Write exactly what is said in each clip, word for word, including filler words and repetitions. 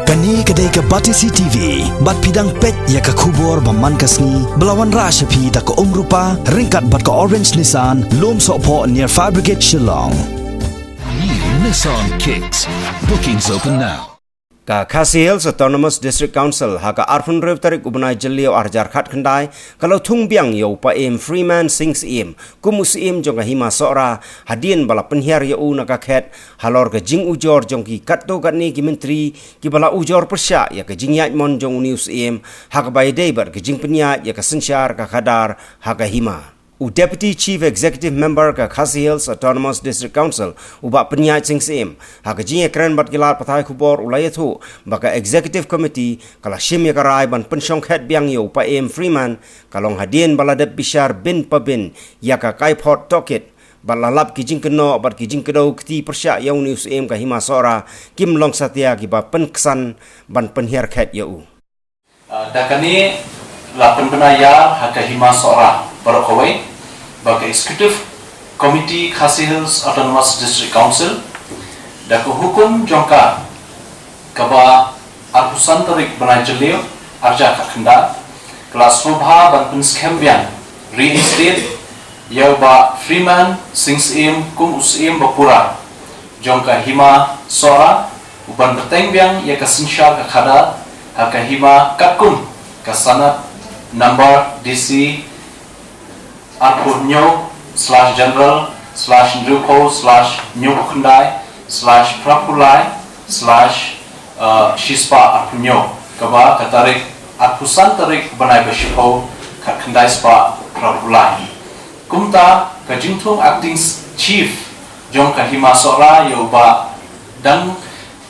Kane ka dei ka Batesi T V, bad phi dang peit ïa ka khubor ba man ka sngi, ba la wanrah sha phi da ka Umrupa, ryngkat bad ka Orange Nissan, Lumsohphoh near Fire Brigade Shillong. New Nissan Kicks. Bookings open now. Ka Khasi Hills Autonomous District Council ha ka arphew hynriew tarik u bnai Jylliew arhajar khatkhyndai, ka la thung biang ïa u Paiem Freeman Sing Syiem kum u Syiem jong ka Hima Sohra, hadien ba la pynhiar ïa u na ka khet halor ka jingujor jong ki katto katne ki myntri kiba la ujor pyrshah ïa ka jingïaid mon jong une u Syiem, ha kaba ïadei bad ka jingpynïaid ïa ka synshar ka khadar ha ka hima. U Deputy Chief Executive Member ka Khasi Hills Autonomous District Council, u Bah Pynïaid Sing Syiem, ha ka jingïakren bad ki lad pathai khubor u la ïathuh ba ka Executive Committee ka la shim ïa ka rai ban pynshongkhet biang ïa u Paiem Freeman, ka long hadien ba la dep bishar bin pa bin ïa ka Kaiphod Tohkit, bad la lap ki jingkynnoh bad ki jingkdew kti pyrshah ïa une u Syiem ka Hima Sohra kim long satia kiba pynksan ban pynhiar khet ïa u. Ah, da kane la pynbna ïa ha ka Hima Sohra baroh kawei ba ka Executive Committee Khasi Hills Autonomous District Council, da ka hukum jong ka kaba arphew san tarik bnai Jylliew arhajar khatkhyndai, ka la sngewbha ban pynskhem biang, reinstate, ïa u Bah Freeman Sing Syiem kum u Syiem bapura jong ka Hima Sohra, u ban bteng biang ïa ka synshar ka khadar ha ka hima katkum ka sanad number D C arphew hynñiew slash general slash hynriewphew slash hynñiewphew khyndai slash phraphew lai slash, uh, shispah arphew hynñiew, kaba ka tarik arphew san tarik bnai ba shiphew khatkhyndai spah phraphew lai. Kumta ka jingthung acting chief jong ka Hima Sohra ïa u Bah Dang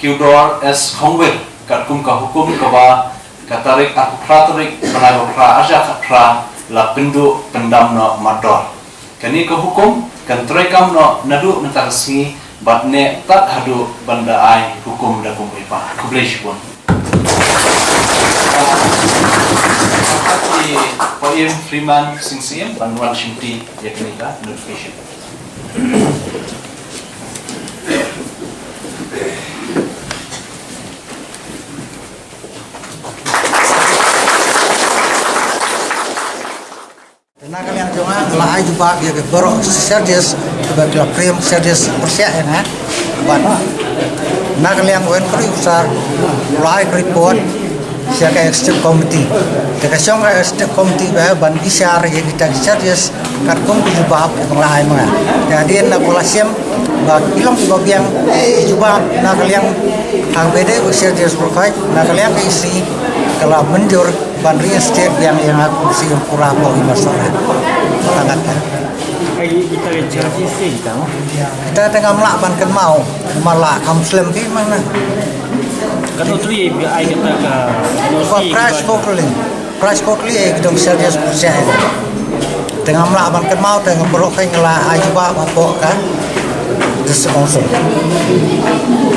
Kiudor S Khongwir, katkum ka hukum kaba ka tarik arphew phra tarik bnai ba phra arhajar khatphra la pynduh pyndam noh matdor. Kane ka hukum kan treikam noh naduh mynta ka sngi bad ne tad haduh ban da ai hukum da kumwei pat. Khublei shibun. Ki Paiem Freeman Sing Syiem ban wan shimti ïa kane ka notification. Na ka liang jong nga la ai jubab ïa ki baroh Sir J S, ba ki la prem Sir J S pyrshah ïa nga. Bad na ka liang wen kri usar la ai ka report sha ka executive committee. Te ka shong ka executive committee ba ban bishar ïa kita ki Sir J S katkum ki jubab ki ba la ai ma nga. Te hadien na ka la shem ba ki long kiba biang ki jubab na ka liang ha kaba dei u Sir J S Pyrkhat, na ka liang ka E C ka la mynjur ban reinstate biang ïa nga kum u Syiem pura ka Hima Sohra. Tang kata. Ai, kita ka charge ïa kita, no? Kita te ngam lah ban kynmaw, ma lah kam slem ki mana. Kata tu ïa ai kata ka, no, ka si price kita. Ko kling. Price ko kling ai kita Sir J S pyrshah. Te ngam lah ban kynmaw te nga pyrkhat nga la ai jubab hapoh ka District Council.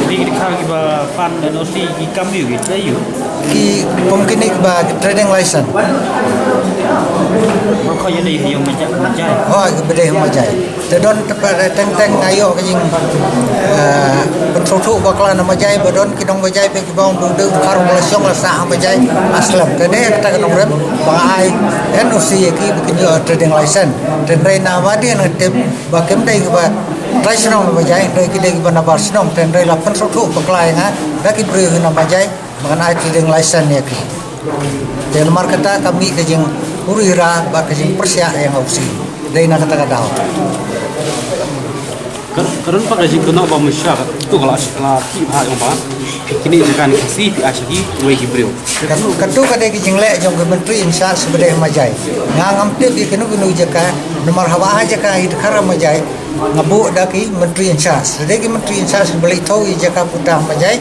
Di di ka kiba pan N O C ki kam ïa ki, ïa ki. Ki kum kine kiba ki trading license. Ba ka ïa dei ha ïong Majai, Majai. Oh, kiba dei ha Majai. Te don te pa teng teng nga ïoh ka jing, eh, pynsngewthuh bakla na Majai, ba don ki nong Majai ba kiba ong ba u dei u dkhar u la shong la sah ha Majai, ha slem. Te dei kata ka nongrep ba nga ai N O C ïa ki ba kin ïoh trading license. Te hynrei na ba dei nga tip ba kim dei kiba trai shnong na Majai, hynrei ki dei kiba nabar shnong. Te hynrei la pynsngewthuh bakla ïa nga da ki briew na Majai ba ngan ai trading license ïa ki. Te namar kata ka mih ka jingpyrshah bad ka jingpyrshah ïa nga u Syiem. Dei na kata ka daw. Ka, ka don pat ka jingkynnoh ba mynshuwa ka, tu ka la, la ki ba ong ba phi kine jaka ne ka si phi ai sha kiwei ki briew. Ka, katu ka dei ka jingleh jong ka Myntri in charge ba dei ha Majai. Nga ngam tip ïa kino kino jaka, namar haba ha jaka ïa ki dkhar ha Majai nga buh da ki Myntri in charge. Dei ki Myntri in charge ba leit thew ïa jaka puta ha Majai.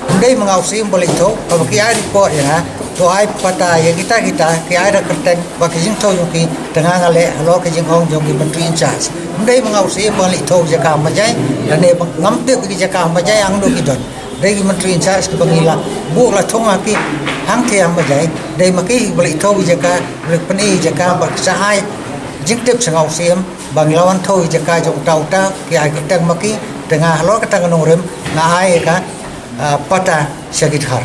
Ym dei ma nga u Syiem ba leit thew, haba ki ai report ïa nga, to ai pata ïa kita kita, ki ai da kyrteng ba ka jingthew jong ki, te nga nga leh halor ka jingong jong ki Myntri in charge. Ym dei ma nga u Syiem ba leit thew jaka ha Majai, lane ba ngam tip ki jaka ha Majai hangno ki don. Dei ki Myntri in charge kiba ngi la buh la thung ha ki hangtei ha Majai, dei ma ki ba leit thew jaka, ba leit pyni jaka, ba ki sa ai jingtip sha nga u Syiem ba ngi la wan thew jaka jong uta uta, ki ai kyrteng ma ki, te nga halor kata ka nongrim nga ai ka Ah, pata sha ki dhar.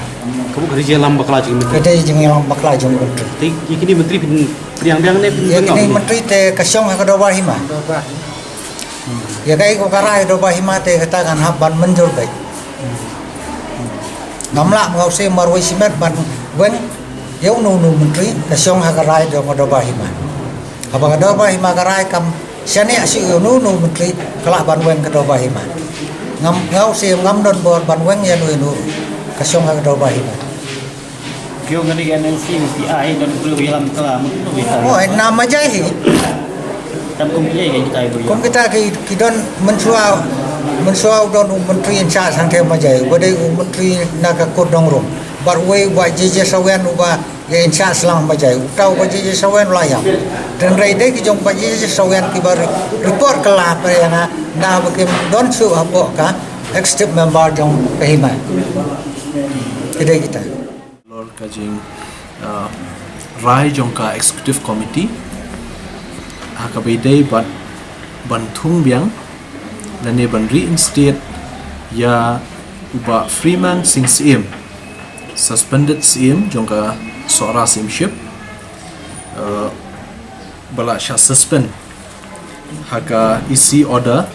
Ka mut ka dei jingïalam bakla jong ki myntri. Ka dei jingïalam bakla jong ki myntri. Te ïa kine myntri phin pdiang biang ne phin pdiang biang? Ïa kine myntri te ka shong ha ka dorbar hima. Ïa kaei kaba ka rai dorbar hima te kata kan hap ban mynjur beit. Ngam lah, nga u shu marwei shimet ban weng ïa uno uno u myntri, ka shong ha ka rai jong ka dorbar hima. Haba ka dorbar hima ka rai kam shaniah shuh ïa uno uno u myntri, ka lah ban weng ka dorbar hima. Ngam, nga u shu, ngam don bor ban weng ïa uno uno, ka shong ha ka dorbar hima. Kiew ngani ga N L C ni pi ai don kru wi lam kala mut no wi ta. Oh, na ma jai hi. Tam kum kiei ga kita ibu. Kum kita ki, ki don mynshuwa, mynshuwa u don u myntri in charge hangtei ma jai. Uba dei u myntri na ka kut dong rum. Bad uwei uba J J Sawian uba ïa in charge lang ma jai. Uta uba J J Sawian u la ïam. Hynrei dei ki jong ba J J Sawian kiba re-, report kylla pyrshah na, na ba kim don shuh hapoh ka executive member jong ka hima. Ki dei kita. Halor ka jing, uh, rai jong ka executive committee ha kaba ïadei bad ban thung biang lane ban reinstate ïa u Bah Freeman Singh Syiem, suspended Syiem jong ka Sohra Syiemship, uh, ba la shah suspend ha ka E C order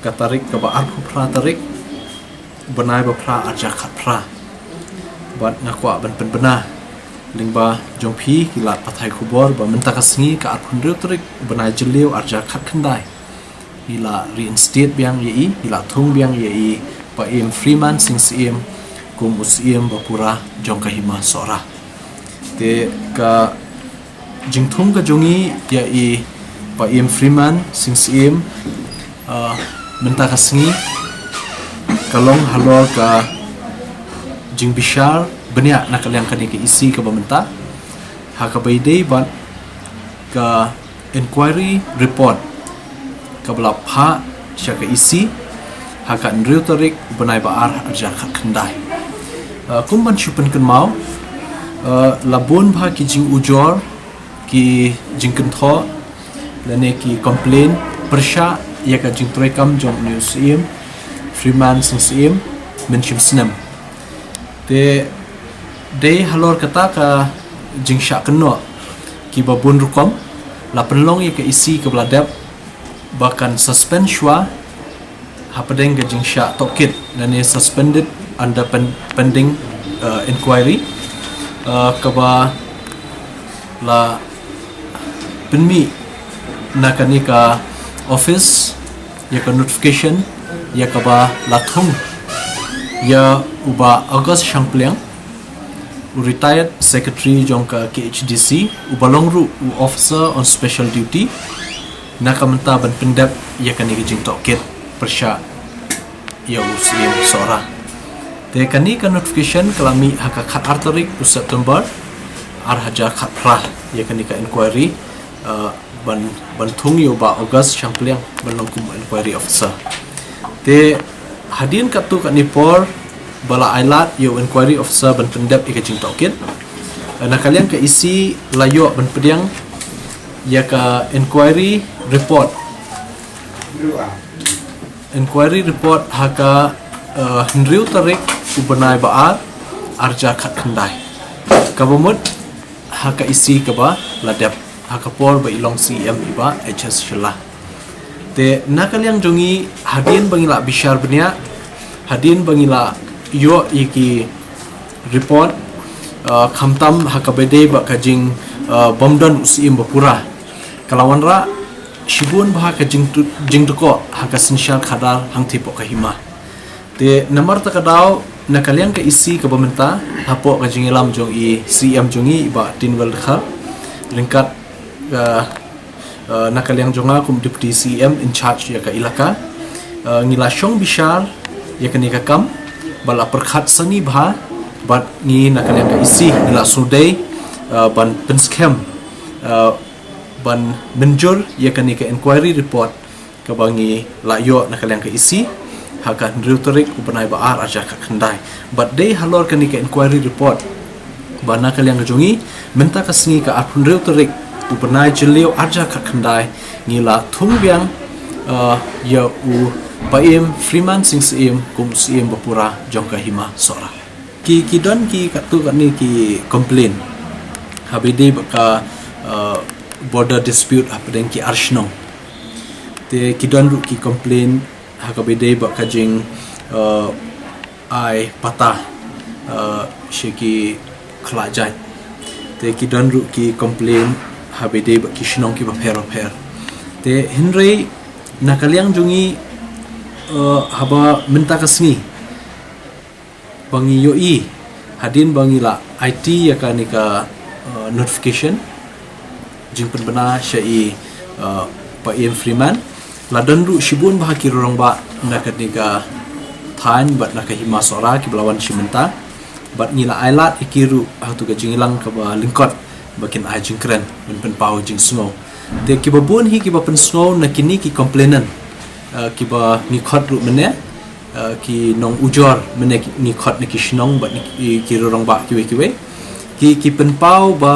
ka tarik kaba arphew phra tarik bnai ba phra arhajar khatphra. Bad nga kwah ban pynbna lyngba jong phi ki lad pathai khubor ba mynta ka sngi ka arphew hynriew tarik bnai Jylliew arhajar khatkhyndai, ngi la reinstate biang ïa i, ngi la thung biang ïa i Bah Ïem Freeman Singh Syiem kum u Syiem ba pura jong ka hima Sohra. Te ka jingthung ka jong ngi ïa i Bah Ïem Freeman Singh Syiem, ah, mynta ka sngi ka long halor ka jingbishar bniah na ka liang kane ka E C kaba mynta ha kaba ïadei bad ka inquiry report kaba la phah sha ka E C ha ka hynriew tarik bnai ba ar arhajar khatkhyndai. Uh, kum ban shu pynkynmaw, uh, la bun bha ki jingujor, ki jingkynthoh lane ki complain pyrshah ïa ka jingtrei kam jong u Syiem Freeman Singh Syiem mynshim snem. Te dei halor kata ka jingshah kynnoh kiba bun rukom la pynlong ïa ka E C kaba la dep ba kan suspend shuwa hapdeng ka jingshah tohkit lane suspended under pen-, pending, uh, inquiry, uh, kaba la pynmih na kane ka office ïa ka notification ïa kaba la thung ïa u Bah August Shangpliang, u retired secretary jong ka K H D C, uba long ruh u officer on special duty na ka bynta ban pyndep ïa kane ka jingtohkit pyrshah ïa u Syiem Sohra. Te kane ka notification ka la mih ha ka khatar tarik u September arhajar khatphra ïa kane ka inquiry, uh, ban, ban thung ïa u Bah August Shangpliang ban long kum inquiry officer. Te hadien katto katne por ba la ailad ïa u inquiry officer ban pyndep ïa ka jingtohkit, na ka liang ka E C la ïoh ban pdiang ïa ka inquiry report. Inquiry report ha ka, uh, hynriew tarik u bnai ba ar arhajar khatkhyndai. Kaba mut ha ka E C kaba la dep ha ka por ba i long C E M i Bah H S Shylla. Te na ka liang jong ngi hadien ba ngi la bishar bniah, hadien ba ngi la ïoh ïa ki report, uh, khamtam ha kaba ïadei bad ka jing, uh, bym don u Syiem ba pura, ka la wanrah shibun bha ka jingtu-, jingdkoh ha ka synshar khadar hangtei hapoh ka hima. Te namar kata ka daw na ka liang ka E C kaba mynta hapoh ka jingïalam jong i C M jong ngi i Bah Tinwel Dkhar, ryngkat, uh, uh, na ka liang jong nga kum Deputy C M in charge ïa ka ilaka, uh, ngi la shong bishar ïa kane ka kam ba la pyrkhat sani bha bad ngi na ka liang ka E C ngi la sngewdei, uh, ban pynskhem, uh, ban mynjur ïa kane ka inquiry report kaba ngi la ïoh na ka liang ka E C ha ka hynriew tarik u bnai ba ar arhajar khatkhyndai. Bad dei halor kane ka inquiry report ba na ka liang ka jong ngi mynta ka sngi ka arphew hynriew tarik u bnai Jylliew arhajar khatkhyndai ngi la thung biang Uh, ïa u Paiem Freeman Sing Syiem kum u Syiem bapura jong ka Hima Sohra. Ki, ki don ki katto katne ki complain haba ïadei bad ka, uh, border dispute hapdeng ki ar shnong. Te ki don ruh ki complain haba ïadei bad ka jing, uh, ai patta, uh, sha ki khlad jait. Te ki don ruh ki complain haba ïadei bad ki shnong kiba pher bapher. Te hynrei na ka liang jong ngi, uh, haba mynta ka sngi ba ngi ïohi hadien ba ngi la aiti ïa kane ka, uh, notification jingpynbna sha i, uh, Paiem Freeman. La don ruh shibun bha ki rangbah na kane ka thaiñ bad na ka Hima Sohra kiba la wan shi mynta. Bad ngi la ailad ïa ki ruh ha katu ka jingïalang kaba lyngkot ba kin ai jingkren ban pynpaw jingsngew. Te kiba bun hi kiba pynsngew na kine ki complainant, uh, kiba ngi khot ruh mynne, uh, ki nongujor mynne ki, ngi khot na ki shnong bad na ki, ki rangbah kiwei kiwei. Ki, ki pynpaw ba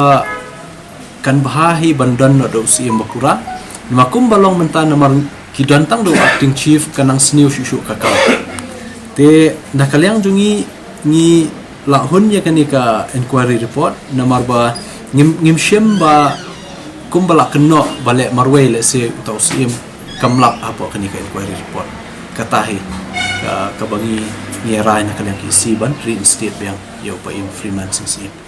kan bha hi ban don noh da u Syiem bapura. Namar kumba long mynta namar ki don tang da u acting chief ka nang sniew shuh shuh ka kam. Te na ka liang jong ngi ngi la hun ïa kane ka inquiry report namar ba ngim, ngim shym ba kumba la kynnoh ba leh marwei lehse uta u Syiem kam lap hapoh kane ka inquiry report. Kata hi ka, kaba ngi, ngi rai na ka liang ka EC ban reinstate biang ïa u Paiem Freeman Sing Syiem.